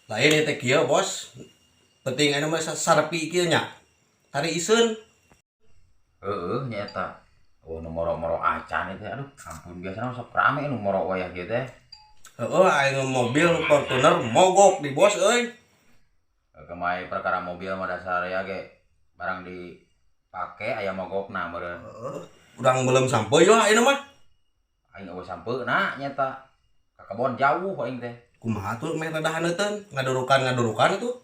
Lain ieu teh kieu, Bos. Penting anu mah sarepi kieu nya. Tari iseun. Heeh, nya eta. Oh, nu moro-moro acan itu, aduh, ampun biasana sok rame nu moro wayah kieu teh. Heeh, aing mobil Fortuner mogok di bos euy. Kemai perkara mobil mah dasar ya ge barang dipake aya mogokna meureun. Heeh. Urang belum sampai lah ayeuna mah. Aing eueuh sampeuna nya eta. Ka kebon jauh aing teh. Kumaha tuh meh rada haneuteun, ngadurukan-ngadurukan tuh.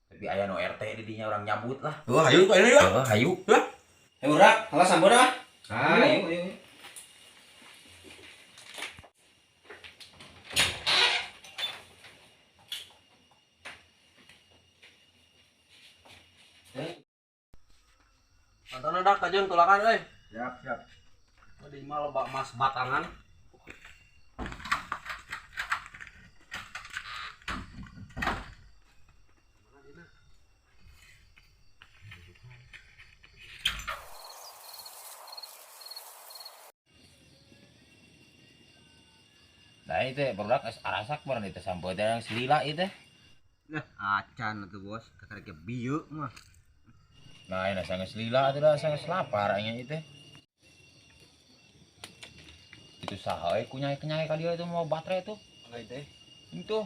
Tapi aya nu RT di dinya urang nyambut lah. Heeh, hayu ayeuna lah. Heeh, hayu. Lah. Ayo urak, halah sampeu ah. Ayo, ayo. Pantona dak kajeun tulakan euy. Siap, siap. Di imah loba emas batangan. Nah itu barudak geus arasak meureun itu sampeut teh yang selila ieu teh. Nah, acan atuh bos, kakarek bieu mah. Nah, ini sangat selila atuh da sangat lapar aing ieu teh. Itu saha euy kunyai-kunyai ka dieu itu mau baterai tuh. Mana teh? Itu.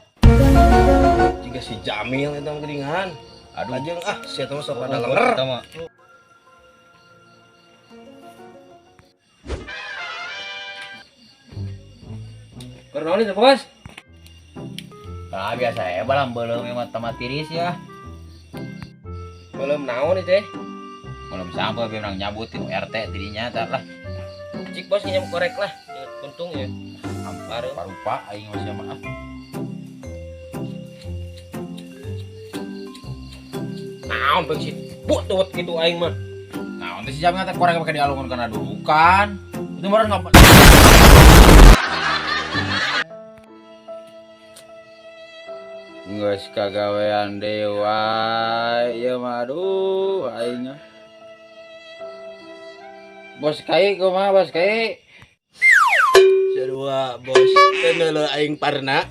Jika si Jamil eta mah geuningan. Aduh. Kajeun ah, sia teh mah sok rada lenger. Eta mah. Keur naon itu, Bos? Nah, biasa ya balam beuleum ieu mah tamat tiris ya. Belum naon itu teh. Belum sampai memang nyabut tinu RT dirinya tak lah. Cik bos nginjem korek lah. Ya, untung ya. Ampun, parupa aing mah sia mah. Ah. Naon beung si butut gitu aing mah. Nah, untuk si Jamil teh korek pakai dialungan kana dudukan. Itu meureun ngapa? Geus kagawean deui wae ieu mah aduh aing mah. Bos kai kumaha bos kai? Sarua bos, teu neuleuh aing parna.